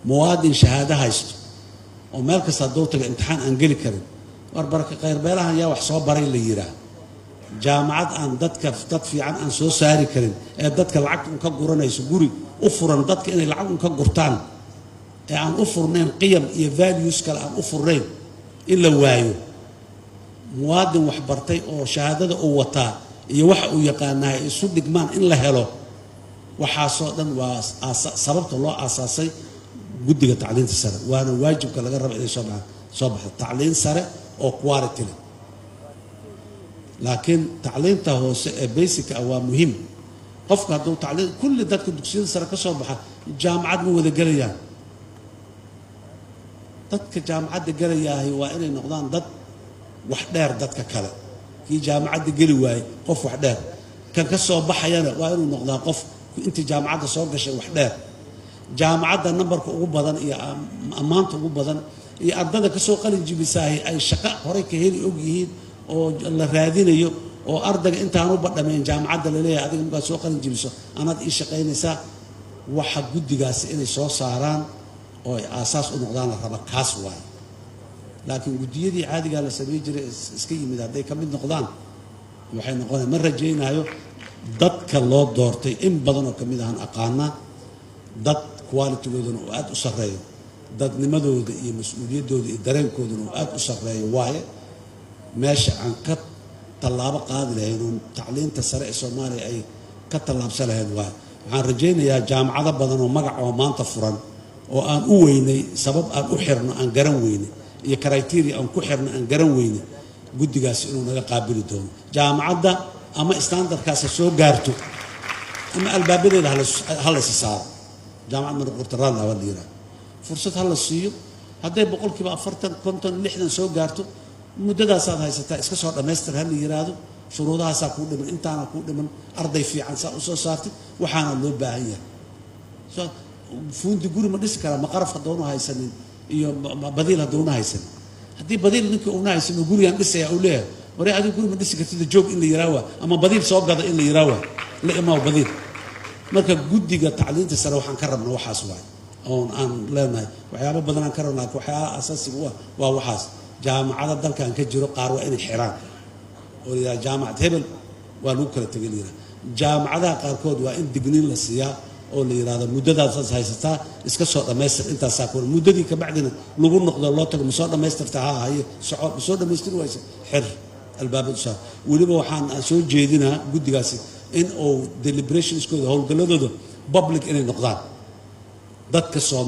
Muwaadin shahaado haysto oo meel kasta hadduu taga imtixaan aan geli karin, war baraka khayrbeelahan yaa wax soo baray la yiraa. Jaamacad aan dadka dad fiican aan soo saari karin ee dadka lacagta un ka guranayso, guri u furan dadka inay lacag un ka gurtaan ee aan u furnayn qiyam iyo values kale aan u furnayn in la waayo. Muwaadin wax bartay oo shahaadada uu wataa iyo waxa uu yaqaanahay isu dhigmaan in la helo, waxaasoo dhan waa sababta loo aasaasay guddiga tacliinta sare, waana waajibka laga raba inay soo baxaan, soo baxdo tacliin sare oo quality leh. Laakiin tacliinta hoose ee basic ah waa muhiim. Qofka hadduu tacliin, kulli dadka dugsiyada sare ka soo baxa jaamacad ma wada gelayaan. Dadka jaamacadda gelayaahi waa inay noqdaan dad wax dheer dadka kale. Kii jaamacadda geli waayey qof wax dheer, kan ka soo baxayana waa inuu noqdaa qof intii jaamacadda soo gashay wax dheer. Jaamacadda nambarka ugu badan iyo ammaanta ugu badan iyo ardada kasoo qalin jibisaahi ay shaqo horey ka heli og yihiin oo la raadinayo, oo ardayga intaanuba dhammayn jaamacadda laleeyahay, adiga markaad soo qalin jibiso anaad ii shaqaynaysaa. Waxa guddigaasi inay soo saaraan oo ay aasaas u noqdaan la raba kaas waaye. Laakiin guddiyadii caadigaa la samey jiray iska yimid hadday ka mid noqdaan, waxay noqonaya, ma rajaynayo. Dadka loo doortay in badan oo kamid ahaan aqaanaa, dad qualitygoodana uu aada u sarreeyo, dadnimadooda iyo mas-uuliyaddooda iyo dareenkoodana uu aada u sarreeyo waaye. Meesha aan ka tallaabo qaadi lahayn oo tacliinta sare ee Soomaaliya ay ka tallaabsan lahayd waaye. Waxaan rajaynayaa jaamacado badan oo magac oo maanta furan oo aan u weynay sabab aan u xirno aan garan weynay iyo criteria aan ku xirno aan garan weynay, guddigaasi inuu naga qaabili doono. Jaamacadda ama standardkaas ha soo gaarto ama albaabadeeda ha laysi saaro. Jaamacad marqurta raalli haba la yiraahdo, fursad ha la siiyo. Hadday 40%, 50, 60 soo gaarto, muddadaasaad haysataa, iska soo dhammaystir ha la yiraahdo. Shuruudahaasaa kuu dhiman, intaana kuu dhiman, arday fiican saa usoo saartid, waxaana loo baahan yahay. So fuundi guri ma dhisi karaa ma qaraf haddoonu haysanin iyo badiil haddouna haysanin? Haddii badiil ninkii uuna haysanin oo gurigaan dhisaya uu leeyahay, ware adiga guri ma dhisi kartid, joog in la yiraa waa, ama badiil soo gada in la yiraa waa, la imaw badiil. Marka guddiga tacliinta sare waxaan ka rabna waxaas waay oon aan leenahay. Waxyaabo badan aan ka rabna, laakiin waxyaalaha asaasiga u ah waa waxaas. Jaamacada dalkan ka jiro qaar waa inay xiraan oo la yidhaha jaamacad hebel waa lagu kala tegay la yidhaha. Jaamacadaha qaarkood waa in digniin la siiyaa oo la yidhahdo muddadaasaas haysataa, iska soo dhammaystir intaasaa ku muddadii, kabacdina lagu noqdo, loo tago, ma soo dhammaystirta? Ha, haye, soco. Ma soo dhammaystiri wayse? Xir albaabada u saar. Weliba waxaan soo jeedinaa guddigaasi in uu deliberationskooda, howlgalladooda public inay noqdaan dadka Soomaaliya.